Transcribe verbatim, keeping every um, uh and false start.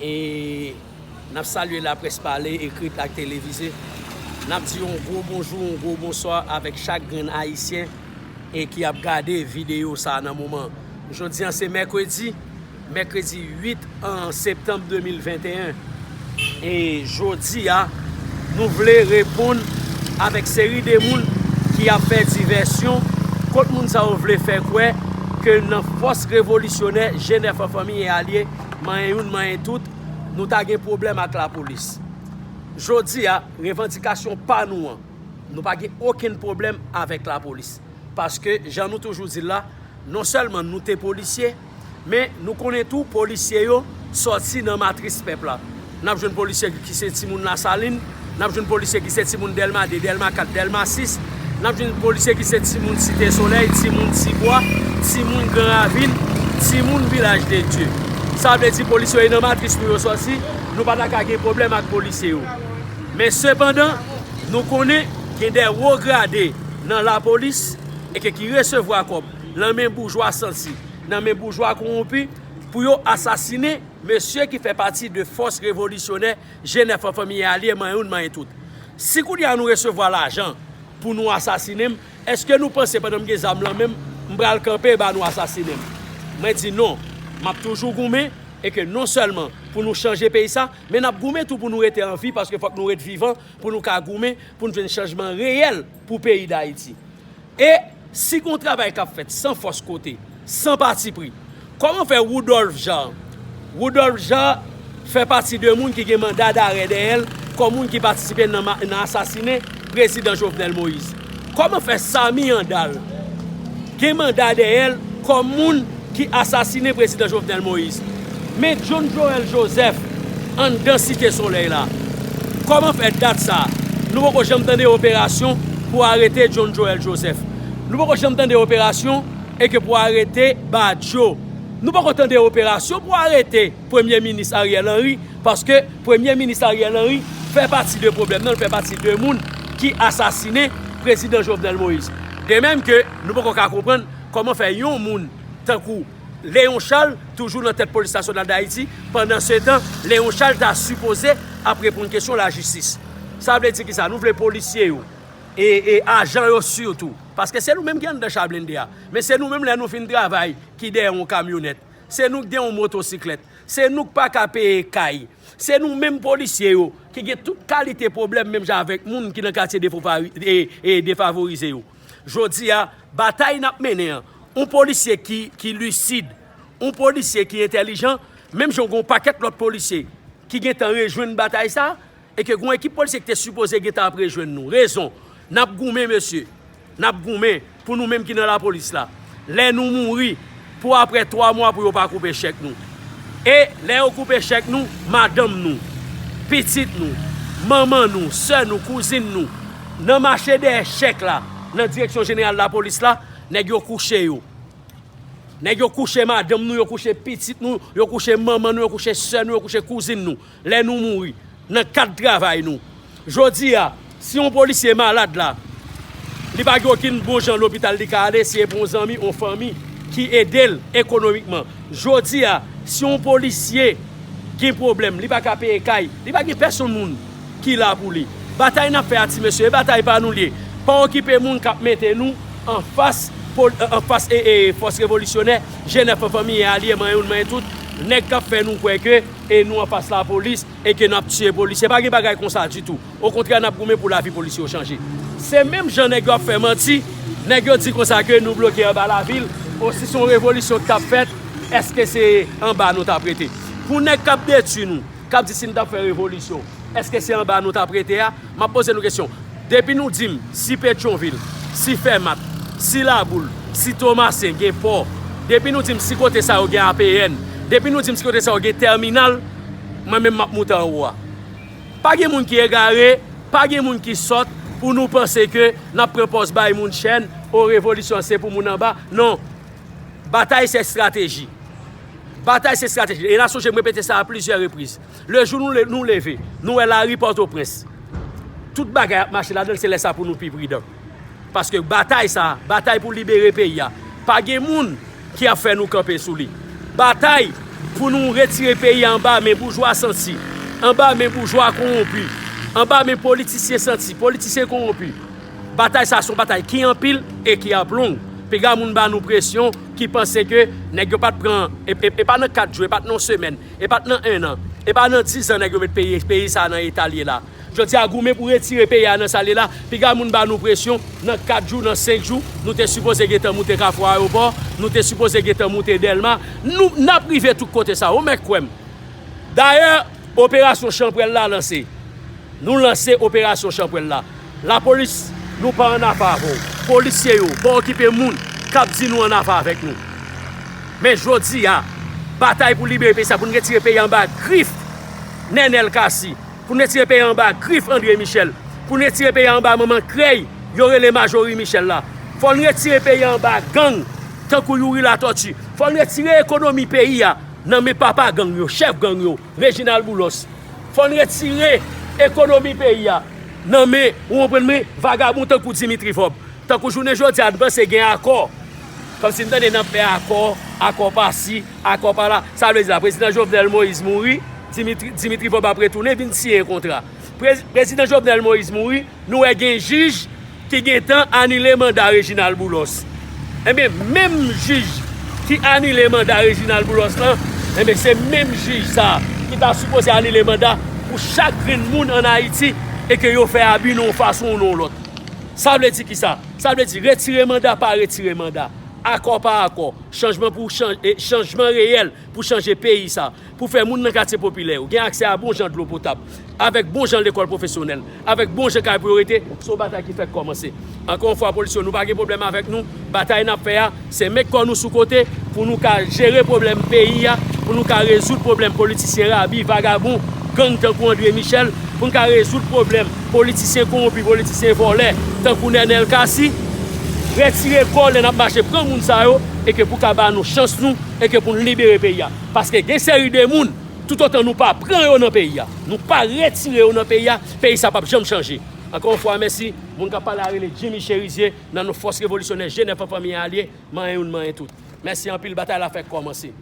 E n ap salye laprès pale, ekrit ak televize. N ap di yon gwo bonjou, yon gwo bonswa avèk chak grenn Ayisyen e ki ap gade videyo sa a nan moman. Jodi a se mèkredi, mèkredi uit an septanm de mil venteyen. E jodi a, nou vle reponn avèk seri de moun ki ap fè divèsyon, kot moun sa yo vle fè kwè ke nan fòs revolisyonè G nèf an fanmi e alye, manyen youn, manyen tout, nou ta gen pwoblèm ak lapolis. Jodi a, revandikasyon pa nou an, nou pa gen okenn pwoblèm avèk lapolis. Paske, jan nou toujou di l la, non sèlman nou te polisye, men nou konnen tou polisye yo sòti nan matris pèp la. N ap jwenn polisye ki se timoun Lasalin, n ap jwenn polisye ki se timoun Dèlma de, Dèlma kat, Dèlma sis, n ap jwenn polisye ki se timoun Site Solèy, timoun Tibwa, timoun Gran Ravin, timoun Vilaj de Dye. Sa vle di polisye yo nan matris nou yo sòti, nou pa ta ka gen pwoblèm ak polisye yo. Men sepandan, nou konnen gen de wo grade nan lapolis e ke ki resevwa kòb nan men boujwa santi, nan men boujwa kowonpi, pou yo asasinen mesye ki fè pati de fòs revolisyonè G nèf an fanmi e alye, manyen youn, manyen tout. Si kounye a nou resevwa lajan pou nou asasinen m, èske nou panse pandan m gen zam lan men m, m pral kanpe ba nou asasinen m? Mwen di non, m ap toujou goumen e ke non sèlman pou nou chanje peyi sa, men n ap goumen tou pou nou rete an vi paske fòk nou ret vivan pou nou ka goumen pou n jwenn chanjman reyèl pou peyi Dayiti. E si gen yon travay k ap fèt san fòs kote, san patipri, kòman fè Woodolphe Jean, Woodolphe Jean fè pati de moun ki gen manda darè dèyè l kòm moun ki patisipe nan, nan asasinen prezidan Jovenel Moïse? Kòman fè Samy Handal gen manda dèyè l kòm moun ki asasinen prezidan Jovenel Moïse? Men John Joël Joseph anndan Site Solèy la. Kòman fè dat sa a, nou poko janm tande operasyon pou arete John Joël Joseph? Nou poko janm tande operasyon e ke pou arete Badio. Nou poko tande operasyon pou arete Premye Minis Ariel Henry, paske Premye Minis Ariel Henry fè pati de pwoblèm nan, l fè pati de moun ki asasinen prezidan Jovenel Moïse. De menm ke nou poko ka konprann kòman fè yon moun tankou Léon Charles toujou nan tèt Polis Nasyonal Dayiti, pandansetan Léon Charles ta sipoze ap reponn kesyon lajistis. Sa vle di kisa? Nou vle polisye yo e, e ajan yo sitou. Paske se nou menm ki anndan cha blende a. Men se nou menm lè nou fin travay ki dèyè yon kamyonèt. Se nou ki gen yon motosiklèt. Se nou k pa ka peye kay. Se nou menm polisye yo ki gen tout kalite pwoblèm menm jan avèk moun ki nan katye defavori-, e, e defavorize yo. Jodi a, batay n ap mennen an, yon polisye ki, ki lisid, yon polisye ki entèlijan, menm jan gen yon pakèt lòt polisye ki gentan rejwenn batay sa, e ke gen yon ekip polisye ki te sipoze gentan ap rejwenn nou. Rezon, n ap goumen, mesye. N ap goumen pou nou menm ki nan lapolis la. Lè nou mouri, pou apre twa mwa pou yo pa koupe chèk nou. E lè yo koupe chèk nou, madanm nou, pitit nou, manman nou, sè nou, kouzin nou, nan mache dèyè chèk la, nan direksyon jeneral lapolis la, nèg yo kouche yo. Nèg yo kouche madanm nou, yo kouche pitit nou, yo kouche manman nou, yo kouche sè nou, yo kouche kouzin nou. Lè nou mouri, nan kad travay nou. Jodi a, si yon polisye malad la, li pa gen okenn bon jan lopital li ka ale, si e pa yon zanmi, yon fanmi ki ede l ekonomikman. Jodi a, si yon polisye gen pwoblèm, li pa ka peye kay, li pa gen pèsonn moun ki la pou li. Batay n ap fè a, ti mesye, e batay pa nou l ye. Pa okipe moun k ap mete nou anfas, pol-, anfas e, e fòs revolisyonè, G nèf an fanmi e alye, manyen youn, manyen tout, nèg k ap fè nou kwè ke e nou anfas lapolis e ke n ap tiye polisye. Pa gen bagay konsa ditou. Okontrè, n ap goumen pou lavi polisye yo chanje. Se menm jan nèg yo ap fè manti, nèg yo di konsa ke nou bloke anba lavil, o si se yon revolisyon k t ap fèt, èske se anba nou t ap rete? Pou nèg k ap detwi nou, k ap di si n t ap fè revolisyon, èske se anba nou t ap rete a? M ap poze nou kesyon. Depi nou di m si Petyonvil, si Fèmat, si Laboul, si Tomasen gen pò, depi nou di m si kote sa yo gen A P N, depi nou di m si kote sa yo gen tèminal, mwen menm m ap moute anwo a. Pa gen moun ki egare, pa gen moun ki sòt pou nou panse ke n ap pran pòz bay moun chèn, o revolisyon se pou moun anba. Non. Batay se estrateji. Batay se estrateji. E n a sonje m repete sa a plizyè repriz. Le jou nou le-, nou leve, nou wè lari Pòtoprens, tout bagay ap mache ladan l, se lè sa pou nou pi pridan. Paske batay sa a, batay pou libere peyi a, pa gen moun ki ap fè nou kanpe sou li. Batay pou nou retire peyi a anba men boujwa santi, anba men boujwa kowonpi, anba men politisyen santi, politisyen kowonpi. Batay sa se yon batay ki anpil e ki ap long. Piga moun ba nou presyon, ki panse ke nèg yo pa t pran, e, e, e pa nan kat jou, e pa t nan yon semèn, e pa t nan en an, e pa nan diz an nèg yo met peyi, peyi sa nan eta l ye la. Jodi a goumen pou retire peyi a nan sa l ye la, piga moun ba nou presyon, nan kat jou, nan senk jou, nou te sipoze gentan moute Kafou Ayewopò, nou te sipoze gentan moute Dèlma, nou, n ap rive tout kote sa yo, men kwè m. Dayè, operasyon Chanpwèl la lanse. Nou lanse operasyon Chanpwèl la. Lapolis, nou pa ann afè avè w. Polisye yo, pa okipe moun k ap di nou ann afè avèk nou. Men jodi a, batay pou libere peyi sa, pou n retire peyi anba grif Nènèl Cassy, pou n retire peyi anba grif André Michel, pou n retire peyi anba manman krèy yo rele Majorie Michel la. Fò n retire peyi anba gang tankou Youri Latortue. Fò n retire ekonomi peyi a nan men papa gang yo, chèf gang yo, Reginald Boulos. Fò n retire ekonomi peyi a nan men, ou konprann mwen, vagabon tankou Dimitri Vorbe. Tankou jounen jodi a, n panse gen akò. Kòmsi n tande n ap fè akò, akò pa si, akò pa la. Sa vle di la, prezidan Jovenel Moïse mouri, Dimitri, Dimitri Vorbe ap retounen vin siyen kontra. Prez-, prezidan Jovenel Moïse mouri, nou wè gen jij ki gentan anile manda Reginald Boulos. Ebyen, menm jij ki anile manda Reginald Boulos lan, ebyen, se menm jij sa a ki ta sipoze anile manda pou chak grenn moun ann Ayiti e ke yo fè abi nan yon fason ou nan yon lòt. Sa vle di kisa? Sa vle di retire manda pa retire manda, akò pa akò, chanjman pou chan-, e, chanjman reyèl pou chanje peyi sa, pou fè moun nan katye popilè yo gen aksè a bon jan dlo potab, avèk bon jan lekòl pwofesyonèl, avèk bon jan kay pou yo rete, se yon batay ki fèk kòmanse. Ankò yon fwa, polis yo, nou pa gen pwoblèm avèk nou. Batay n ap fè a, se met kò nou sou kote pou nou ka jere pwoblèm peyi a, pou nou ka rezoud pwoblèm politisyen rabi, vagabon, gang tankou André Michel, pou n ka rezoud pwoblèm politisyen kowonpi, politisyen vòlè, tankou Nènèl Cassy. Retire kò lè n ap mache pran moun sa yo, e ke pou ka ba nou chans nou, e ke pou n libere peyi a. Paske gen seri de moun, toutotan nou pa pran yo nan peyi a, nou pa retire yo nan peyi a, peyi sa p ap janm chanje. Ankò yon fwa, mèsi. Moun k ap pale a rele Jimmy Cherizier, nan non fòs revolisyonè G nèf an, fanmi alye, manyen youn, manyen tout. Mèsi anpil, batay la fèk kòmanse.